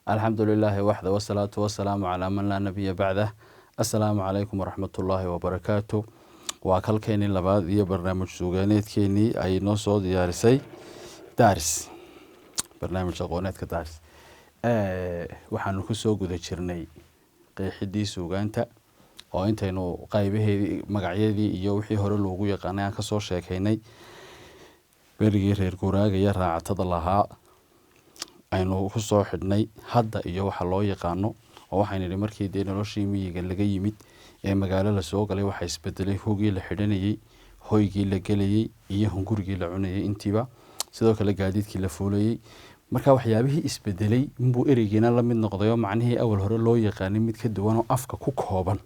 Alxamdu lilaahi waxda, wasalaatu wasalaamu calaa man laa nabiya bacdah. Assalaamu calaykum waraxmatullaahi wabarakaatu. Waa kalkeenii labaad iyo barnaamij suugaaneedkeenii ay noo soo diyaarisay Daris, barnaamij aqooneedka Daris. Waxaanu kusoo guda jirnay qeexidii suugaanta oo intaynu qaybaheedii, magacyadii iyo wixii hore loogu yaqaanay aan kasoo sheekaynay. Berigii reer guuraaga iyo raacatada lahaa aynu kusoo xidhnay hadda iyo waxa loo yaqaano, oo waxaynu idhi markii dee noloshii miyiga laga yimid ee magaalo lasoo galay, waxaa isbedelay hogii la xidhanayey, hoygii la gelayey iyo hungurigii la cunayay intiiba, sidoo kale gaadiidkii la fuulayey. Marka waxyaabihii isbedelay inbuu ereygiina la mid noqday, oo macnihii awal hore loo yaqaanay mid ka duwan oo afka ku kooban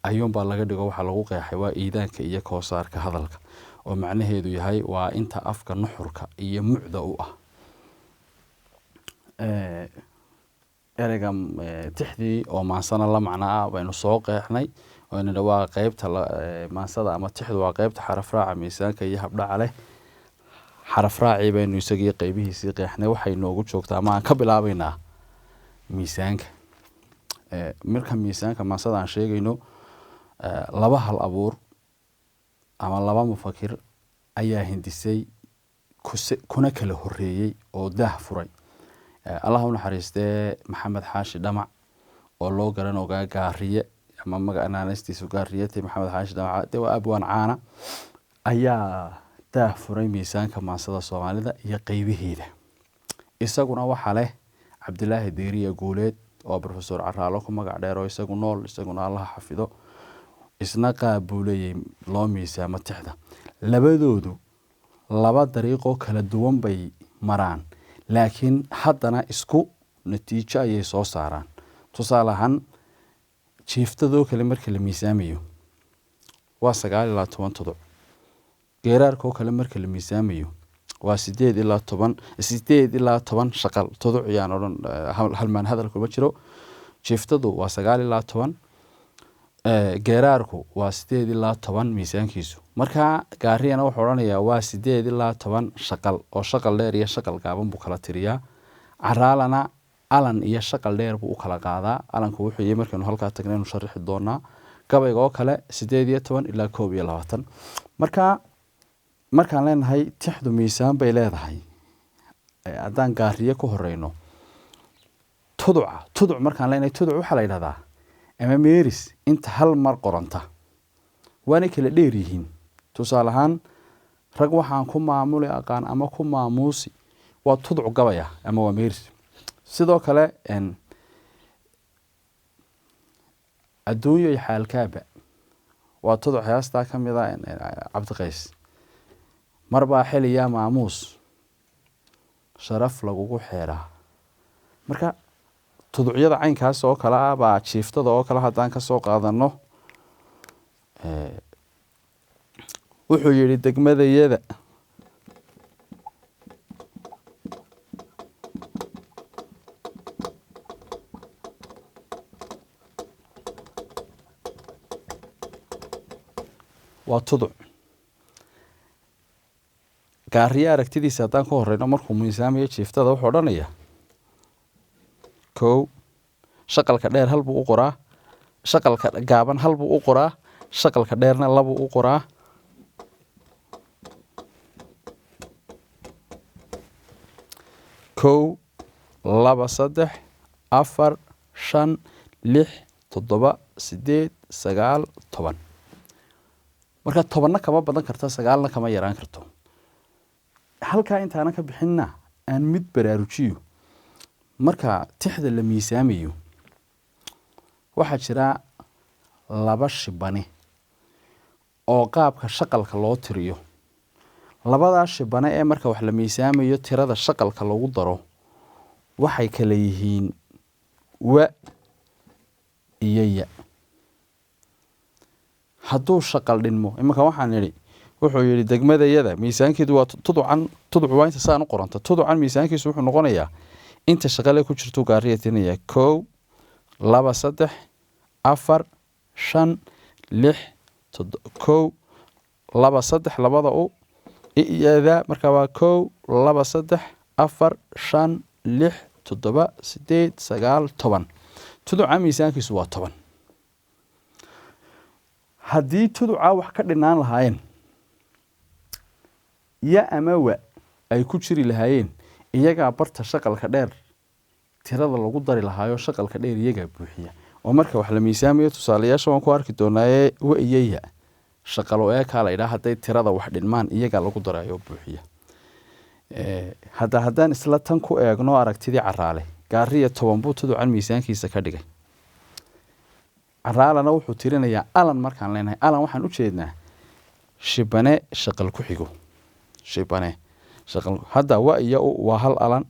ayuunbaa laga dhigo. Waxaa lagu qeexay waa iidaanka iyo koosaarka hadalka, oo macnaheedu yahay waa inta afka nuxurka iyo mucda u ah. Ereyga tixdii oo maansana la macno ah baynu soo qeexnay, oo waa qeybta maansada ama tixdu waa qeybta xarafraaca, miisaanka iyo habdhaca leh. Xarafraacii baynu isagii qeybihiisii qeexnay. Waxay noogu joogtaa ama aan ka bilaabeynaa miisaanka. Marka miisaanka maansada aan sheegayno, laba hal abuur ama laba mufakir ayaa hindisay kuna kala horeeyey oo daah furay. Allah u naxariistee Maxamed Xaashi Dhamac, oo loo garan ogaa Gaariye ama magaca naanaystiisu Gaariyete, Maxamed Xaashi Dhamac dee waa abwaan caana, ayaa daah furay miisaanka maansada Soomaalida iyo qeybihiida. Isaguna waxaa leh Cabdilaahi Diiriya Guuleed, oo Professor Caraalo ku magac dheer, oo isagu nool, isaguna Allaha xafido, isna qaab buu leeyahay loo miisaamo tixda. Labadoodu laba dariiqoo kala duwan bay maraan, laakiin haddana isku natiijo ayay soo saaraan. Tusaale ahaan, jiiftadoo kale marka la miisaamayo waa 9 ilaa 10 tuduc. Geeraarkoo kale marka la miisaamayo waa 8 ilaa 10, 8 ilaa 10 shaqal tuduc yaan odhan, halmaan hadal kuma jiro. Jiiftadu waa 9 ilaa 10, geeraarku waa 8 ilaa 10 miisaankiisu. Marka Gaariyana wuxuu odhanayaa waa 8 ilaa 10 shaqal, oo shaqal dheer iyo shaqal gaaban buu kala tiriyaa. Caraalana alan iyo shaqal dheer buu u kala qaadaa. Alanku wuxuu yahay markaynu halkaa tagna aynu sharixi doonaa. Gabayga oo kale 18 ilaa 21. Marka markaan leenahay tixdu miisaan bay leedahay, haddaan Gaariye ku horeyno, tuduca, tuduc markaan leenahay, tuduc waxaa la yidhahdaa ama meeris inta hal mar qoranta, waanay kala dheer yihiin. Tusaale ahaan, rag waxaan ku maamuli aqaan ama ku maamuusi waa tuduc gabaya ama waa meeris. Sidoo kale adduunyo iyo xaalkaaba waa tuduc heestaa ka mid a Cabdiqays. Marbaa xiliyaa maamuus sharaf lagugu xeeraa. Marka tuducyada caynkaas oo kale ah baa jiiftada oo kale haddaan kasoo qaadano, wuxuu yihi degmadayada waa tuduc. Gaariye aragtidiisa haddaan ku horeyno, markuu miisaamayo jiiftada wuxuu odhanayaa kow, shaqalka dheer hal buu u qoraa, shaqalka gaaban hal buu u qoraa, shaqalka dheerna labuu u qoraa. 1, 2, 3, 4, 5, 6, 7, 8, 9, 10. Marka 10-na kama badan karto, 9-na kama yaraan karto. Halkaa intaanan ka bixinna aan mid baraarujiyo. Marka tixda la miisaamayo waxaa jira laba shibane oo qaabka shaqalka loo tiriyo. Labadaa shibane ee marka wax la miisaamayo tirada shaqalka lagu daro waxay kala yihiin wa iyo ya. Hadduu shaqal dhinmo, iminka waxaan idhi, wuxuu yihi degmadayada miisaankeedu waa tuducan. Tuduc waa inta saan u qoranta. Tuducan miisaankiisu wuxuu noqonayaa inta shaqale ku jirtuu Gaariya tirinaya: 1, 2, 3, 4, 5, 6, 1, 2, 3, labada u iyada. Marka waa 1, 2, 3, 4, 5, 6. 7, 8, 9, 10. Tuduca miisaankiisu waa 10. Haddii tuduca wax ka dhinaan lahaayeen, ya ama wa ay ku jiri lahaayeen, iyagaa barta shaqalka dheer tirada lagu dari lahaayo, shaqalka dheer iyagaa buuxiya. Oo marka wax la miisaamayo, tusaalayaasha waan ku arki doonaaye, wa iyo ya shaqalo eekaa la idhaha, hadday tirada wax dhinmaan iyagaa lagu darayo buuxiya. Hadda haddaan isla tan ku eegno aragtidii Caraale, Gaariya 10 buu tuducan miisaankiisa ka dhigay. Caraalena wuxuu tirinayaa alan. Markaan leenahay alan, waxaan u jeednaa shibane shaqal ku xigo, shibane shaqal. Hadda wa iyo u waa hal alan,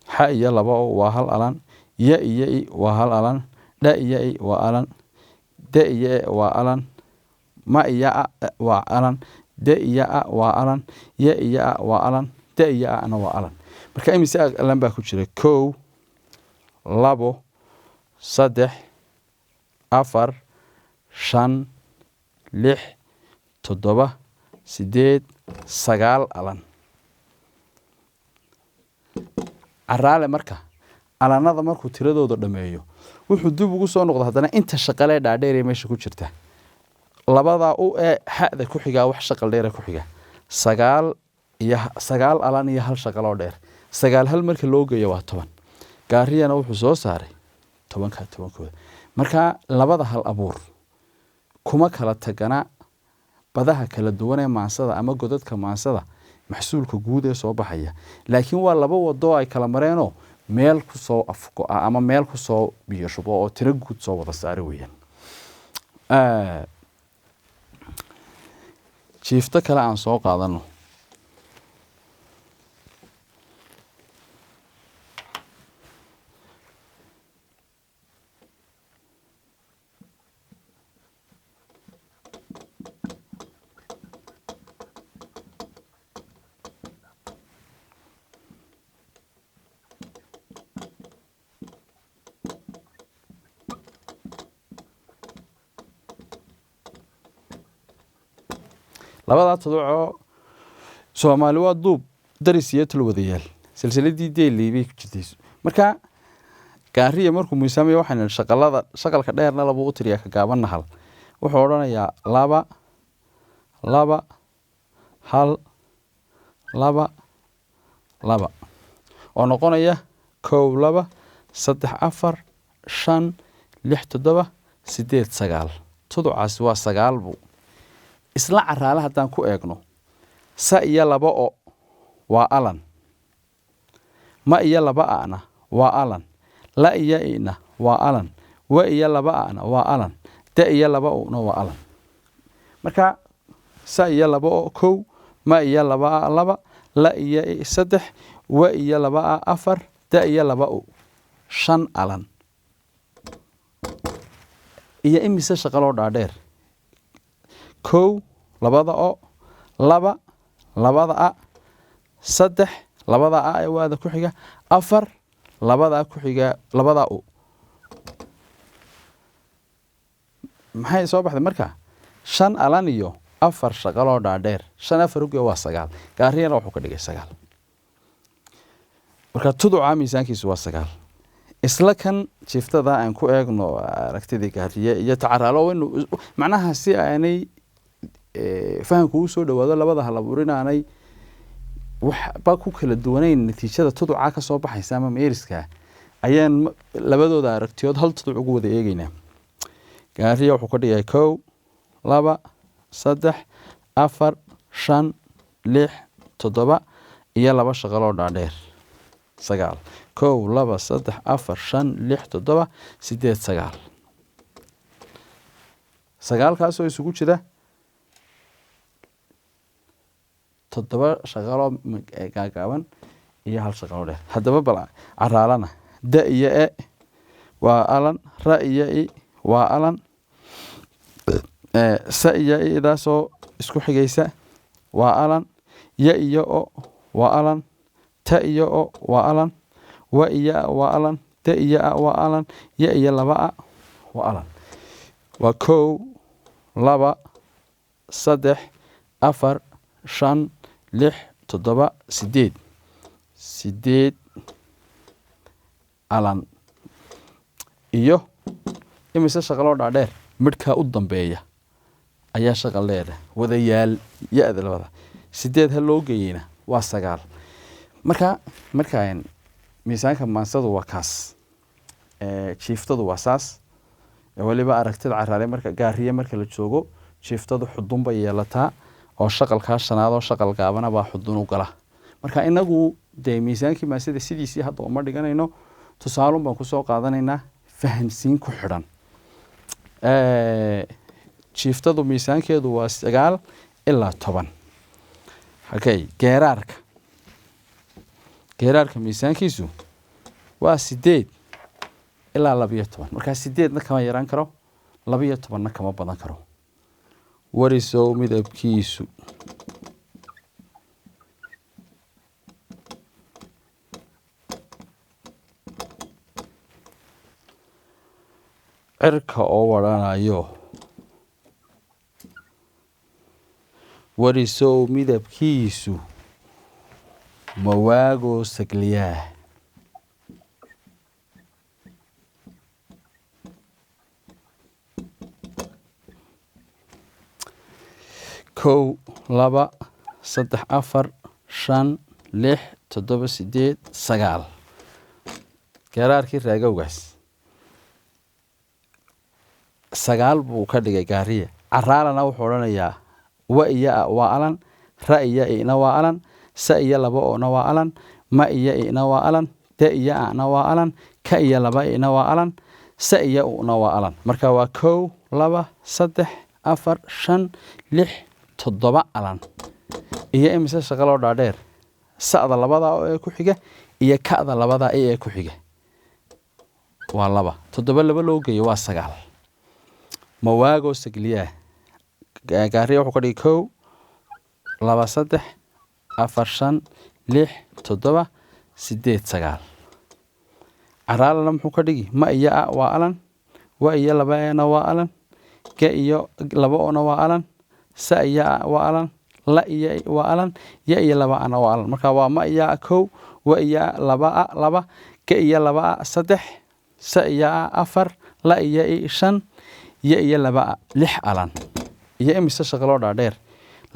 xa iyo laba o waa hal alan, ya iyo i waa hal alan, dha iyo i waa alan, de iyo e waa alan, ma iyo a waa alan, de iyo a waa alan, ya iyo a waa alan, de iyo ana waa alan. Marka imise alan baa ku jira? 1, 2, 3, 4, 5, 6, 7, 8, 9 alan. Caraale marka alanada markuu tiradooda dhameeyo, wuxuu dib ugu soo noqda haddana inta shaqalee dhaadheer ee meesha ku jirta. Labadaa u ee xa'da ku xigaa wax shaqal dheera ku xiga, 9 iyo 9 alan iyo hal shaqaloo dheer. 9 hal marka loo geeyo waa 10. Gaariyana wuxuu soo saaray 10-kaa 10-kooda. Marka labada hal abuur kuma kala tagana badaha kala duwan ee maansada ama godadka maansada maxsuulka guud ee soo baxaya, laakiin waa laba wado ay kala mareenoo meel kusoo afgo-a ama meel kusoo biyo shubo oo tiro guud soo wada saara weeyaan. Jiifto kale aan soo qaadano. Labadaa tuducoo Soomaali waa duub daris iyo tulwadayaal, silsiladii deeley bay ku jirtay. Marka Gaariya markuu miisaamaya, waxaan nidhi shaqalada shaqalka dheerna laba u tiriyaa, ka gaabanna hal. Wuxuu odhanayaa 2, 2, 1, 2, 2, oo noqonaya 1, 2, 3, 4, 5, 6, 7, 8, 9. Tuducaasi waa 9 buu. Isla Caraale haddaan ku eegno, sa iyo laba o waa alan, ma iyo laba ana waa alan, la iyo ina waa alan, wa iyo laba ana waa alan, da iyo laba una waa alan. Marka sa iyo laba o 1, ma iyo laba a 2, la iyo i 3, wa iyo laba a 4, da iyo laba u 5 alan. Iyo imise shaqaloo dhaadheer? 1, labada o, 2, labada a, 3, labada a ee waada ku xiga, 4, labada ku xiga, labada u. Maxay soo baxday marka? 5 alan iyo 4 shaqaloo dhaadheer. 5 4 uge waa 9. Gaariyana wuxuu ka dhigay 9. Marka tuduca miisaankiisu waa 9. Isla kan jiiftada aan ku eegno aragtidii Gaariye iyo Tacaraalo, waynu macnaha si aanay fahamku u soo dhawaado, labada hal abuur inaanay waxba ku kala duwanayn natiijada tuduca ka soo baxaysa ama meeriska, ayaan labadooda aragtiyood hal tuduc ugu wada eegeynaa. Gaariya wuxuu ka dhigay 1, 2, 3, 4, 5, 6, 7 iyo laba shaqaloo dhaadheer, 9. 1, 2, 3, 4, 5, 6, 7, 8, 9. 9-kaasoo isugu jira 7 shaqaloo gaagaaban iyo hal shaqaloo dheer. Haddaba bal Caraalana, da iyo e waa alan, ra iyo i waa alan, sa iyo idaasoo isku xigaysa waa alan, ya iyo o waa alan, ta iyo o waa alan, wa iyo a waa alan, da iyo a waa alan, ya iyo laba a waa alan. Waa 1, 2, 3, 4, 5, 6, 7, 8, 8. Alan iyo imise shaqaloo dhaadheer? Midhkaa u dambeeya ayaa shaqal dheer wadayaal ya-da labada 8 ha loo geeyeyna waa 9. Marka miisaanka maansadu waa kaas, jiiftadu waa saas. Weliba aragtida Caraale marka Gaariye marka la joogo, jiiftadu xudun bay yeelataa oo shaqalkaa shanaad oo shaqal gaabana baa xudun u gala. Marka inagu dee miisaankii maansada sidiisii hadda uma dhiganayno, tusaalun baan kusoo qaadanaynaa fahamsiin ku xidhan. Jiiftadu miisaankeedu waa 9 ilaa 10. Okay, geeraarka miisaankiisu waa 8 ilaa 12. Markaa 8-na kama yaraan karo, 12-na kama badan karo. Warisow midabkiisu cirka oo waranayo, warisow midabkiisu mawaagoo sagliyaa. 1, 2, 3, 4, 5, 6, 7, 8, 9. Geeraarkii Raagowgaas 9 buu ka dhigay Gaariye. Caraalana wuxuu odhanayaa wa iyo a waa alan, ra iyo ina waa alan, sa iyo laba oona waa alan, ma iyo ina waa alan, da iyo ana waa alan, ka iyo laba ina waa alan, sa iyo una waa alan. Marka waa 1, 2, 3, 4, 5, 6, 7 alan iyo imise shaqaloo dhaadheer? Sa'da labada oo ee ku xiga iyo ka'da labada ee ku xiga waa 2. 7 laba loo geeyo waa 9. Mawaagoo sagliyaa, Gaariya wuxuu ka dhigay 1, 2, 3, 4, 5, 6, 7, 8, 9. Caraalana muxuu ka dhigi? Ma iyo a waa alan, wa iyo laba eena waa alan, ga iyo laba oona waa alan, sa iyo a waa alan, la iyo waa alan, ya iyo laba ana waa alan. Marka waa ma iyo a 1, wa iyo a laba a 2, ga iyo laba a 3, sa iyo a 4, la iyo i 5, ya iyo laba a 6 alan iyo imise shaqaloo dhaadheer?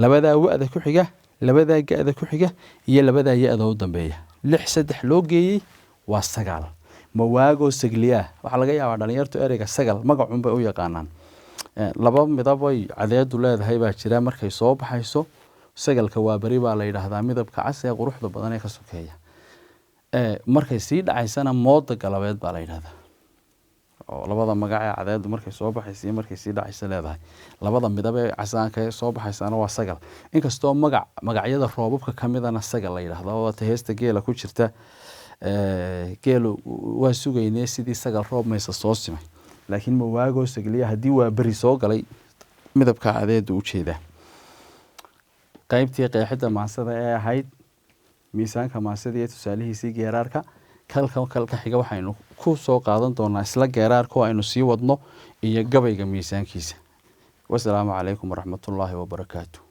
Labadaa wa'da ku xiga, labadaa ga'da ku xiga iyo labadaa ya-da u dambeeya. 6 3 loo geeyey waa 9. Mawaagoo sagliyaa, waxaa laga yaabaa dhalinyartu ereyga sagal magacun bay u yaqaanaan. Laba midab ay cadeedu leedahay baa jira markay soo baxayso. Sagalka waa beri baa la yidhaahdaa, midabka cas ee quruxda badan ee ka sokeeya. Markay sii dhacaysana mooda galabeed baa la yidhahdaa. Oo labada magac ee cadeedu markay soo baxayso iyo markay sii dhacayso leedahay, labada midab ee casaanka ee soo baxaysana waa sagal. Inkastoo magacyada roobabka ka midana sagal la yidhaahdo, oo ta heesta geela ku jirta, geelu waa sugaynee sidii sagal roob maysa soo simay. Laakiin mawaagoo sagliya haddii waa beri soo galay, midabka cadeedu u jeedaa. Qaybtii qeexidda maansada ee ahayd miisaanka maansada iyo tusaalihiisii geeraarka, kalka kalka xiga waxaynu ku soo qaadan doonaa isla geeraarka oo aynu sii wadno iyo gabayga miisaankiisa. Wasalaamu calaykum waraxmatullaahi wabarakaatu.